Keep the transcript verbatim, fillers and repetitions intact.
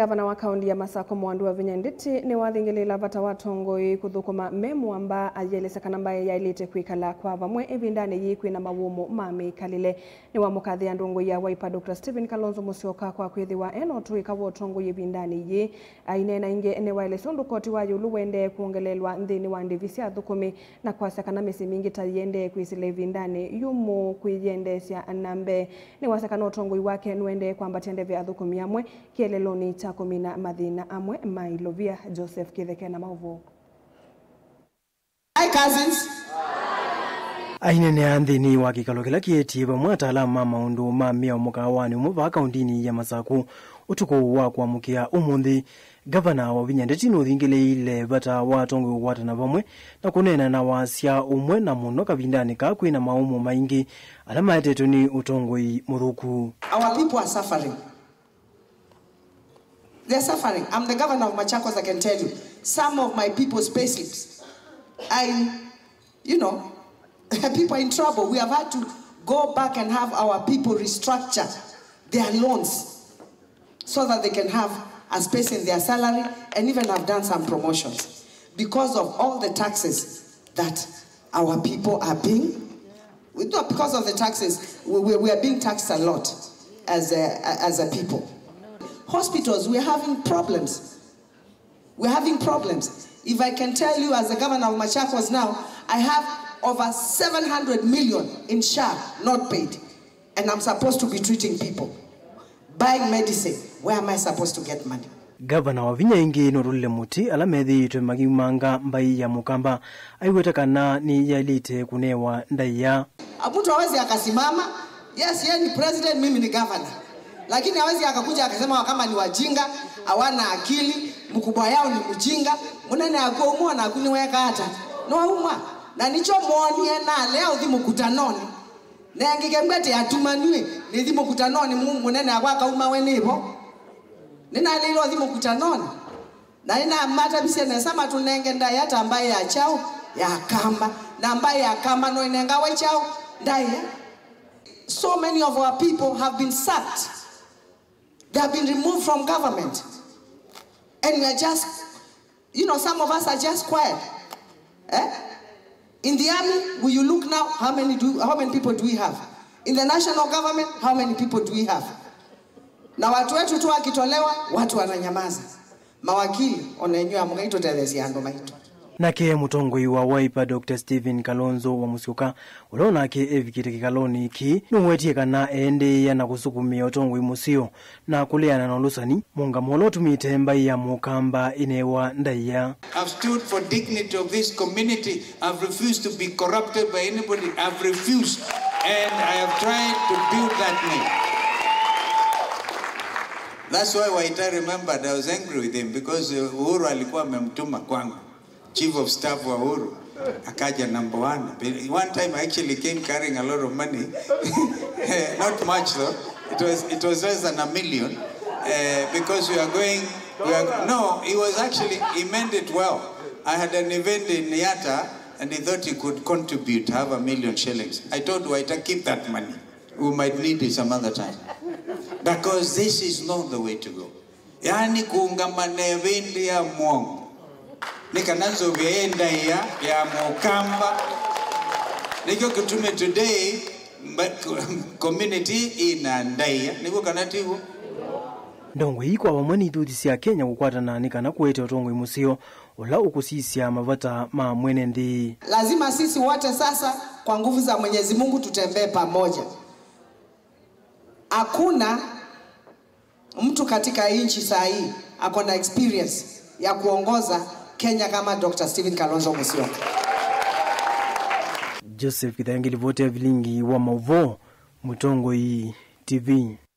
Ngavana wa kaũnti ya Masakũ, Mwandũ Wavinya Ndeti, nĩwathingĩlĩĩla vata wa atongoi kũthũkũma me mũamba, ayĩelesya kana mbaĩ yaĩlĩte kwĩkala kwa vamwe ĩvindanĩ yĩĩ kwĩna mawũmũ ma mĩkalĩle. Nĩwamũkathĩa ndongoi ya Wiper, Doctor Stephen Kalonzo Musyoka, kwa kwĩthĩwa e na ũtũĩka wa ũtongoi ĩvindanĩ yĩĩ. Aineena ĩngĩ, nĩwaelesya ũndũ koti wa ĩũlũ ũendee kwongeleelwa nthĩnĩ wa ndĩvi sya athũkũmi, na kwasya kana mĩsyĩ mingĩ ta yĩendee kwĩsĩla ĩvindanĩ yũmũ kwĩyĩendeesya na mbee. Nĩwasya kana ũtongoi wake nũendee kwambatya ndeve athũkũmi amwe kĩeleelonĩ kya kũmina mathĩna amwe ma ilovia. Joseph Kĩtheke na maũvoo. Hi, cousins. Aineenea nthĩnĩ wa kĩkalo kĩla kĩetie vamwe ataalamu ma maũndũ ma mĩao mũkaawanĩ ũmwe vaa kaũntinĩ ya Masakũ ũtukũ wa kũamũkĩa ũmũnthĩ, Ngavana Wavinya Ndeti nũthingĩlĩĩile vata wa atongoi kũkwatana vamwe na kũneena na wasya ũmwe, na mũno kavindanĩ kaa kwĩna mawũmũ maingĩ ala maetetwe nĩ ũtongoi mũthũku. Our people are suffering. They're suffering. I'm the governor of Machakos, I can tell you. Some of my people's payslips, I, you know, people are in trouble. We have had to go back and have our people restructure their loans so that they can have a space in their salary and even have done some promotions because of all the taxes that our people are being, we do, because of the taxes, we, we, we are being taxed a lot as a, as a people. Hospitals, we are having problems. We're having problems. If I can tell you, as the governor of Machakos now, I have over seven hundred million in SHA not paid. And I'm supposed to be treating people, buying medicine. Where am I supposed to get money? Ngavana Wavinya ĩngĩ nũtũlile mũtĩ ala methĩĩtwe makiumanga mbaĩ ya Mũkamba, aiweta kana nĩyaĩlĩte kũnewa ndaĩa. Mtu hawezi akasimama, yes, yeye ni president, mimi ni governor. Lakini hawezi akakuja akasema Wakamba ni wajinga, hawana akili, mkubwa yao ni mjinga, mũnene akuo umwa naku nĩweka ata? Nĩwaumwa. Na nĩkyo mwonie nalea ũthi mũkutanonĩ. Nengĩke mbwete atuma nue, nĩthi mũkutanonĩ mu-, mũnene akwa akauma we nĩvo. Nĩnalĩile ũthi mũkutanonĩ. Na nĩnamatavisye nesa matũnenge ndaĩa ta mbaĩ ya kyaũ? Ya Kamba. Na mbaĩ ya Kamba no ĩnengawe kyaũ? Ndaĩa. So many of our people have been sacked. They have been removed from government. And we are just, you know, some of us are just quiet. Eh? In the army, will you look now, how many do, how many people do we have? In the national government, how many people do we have? Na watu wetu tu wakitolewa, watu wananyamaza. Mawakili, ona inyuĩ amũkai tũtetheesye andũ maitũ. Nake mũtongoi wa Wiper, Doctor Stephen Kalonzo wa Musyoka, ũla onake evikĩte kĩkalonĩ kĩĩ, nũwetie kana eendeea na kũsukumĩa ũtongoi mũseo na kũleana na ũlũsani, mũngamo ũla ũtumĩte mbaĩ ya Mũkamba ĩnewa ndaĩa. I've stood for dignity of this community. I've refused to be corrupted by anybody. I've refused. And I have tried to build that name. That's why Waita remembered I was angry with him, because uh, Uhuru alikuwa amemtuma kwangu. Chief of staff wa Uhuru, akaja number one. One time I actually came carrying a lot of money. Not much though. It was, it was less than a million. Uh, because we are going, we are, no, he was actually, he meant it well. I had an event in Yatta and he thought he could contribute half a million shillings. I told Waita, "Keep that money. We might need it some other time." Because this is not the way to go. Yaani kũũngama na ĩvĩndĩ ya mwongo. Nĩ kana nzovya ĩ ndaĩa ya Mũkamba. Nĩkyo kĩtumi today mba-, community ĩna ndaĩa. Nĩguo kana tiguo? Ndongoi ii kwa vamwe nĩ ithuthisya Kenya kũkwatana nĩ kana kũete ũtongoi mũseo ũla ũkũsisya mavata ma mwene nthĩ. Lazima sisi wote sasa kwa nguvu za Mwenyezi Mungu tutembee pamoja. Hakuna mtu katika hii nchi saa hii ako na experience ya kuongoza Kenya kama Doctor Stephen Kalonzo Musyoka. Joseph Kithangi, livoti ya vilingi wa mauvoo, Mũtongoi T V.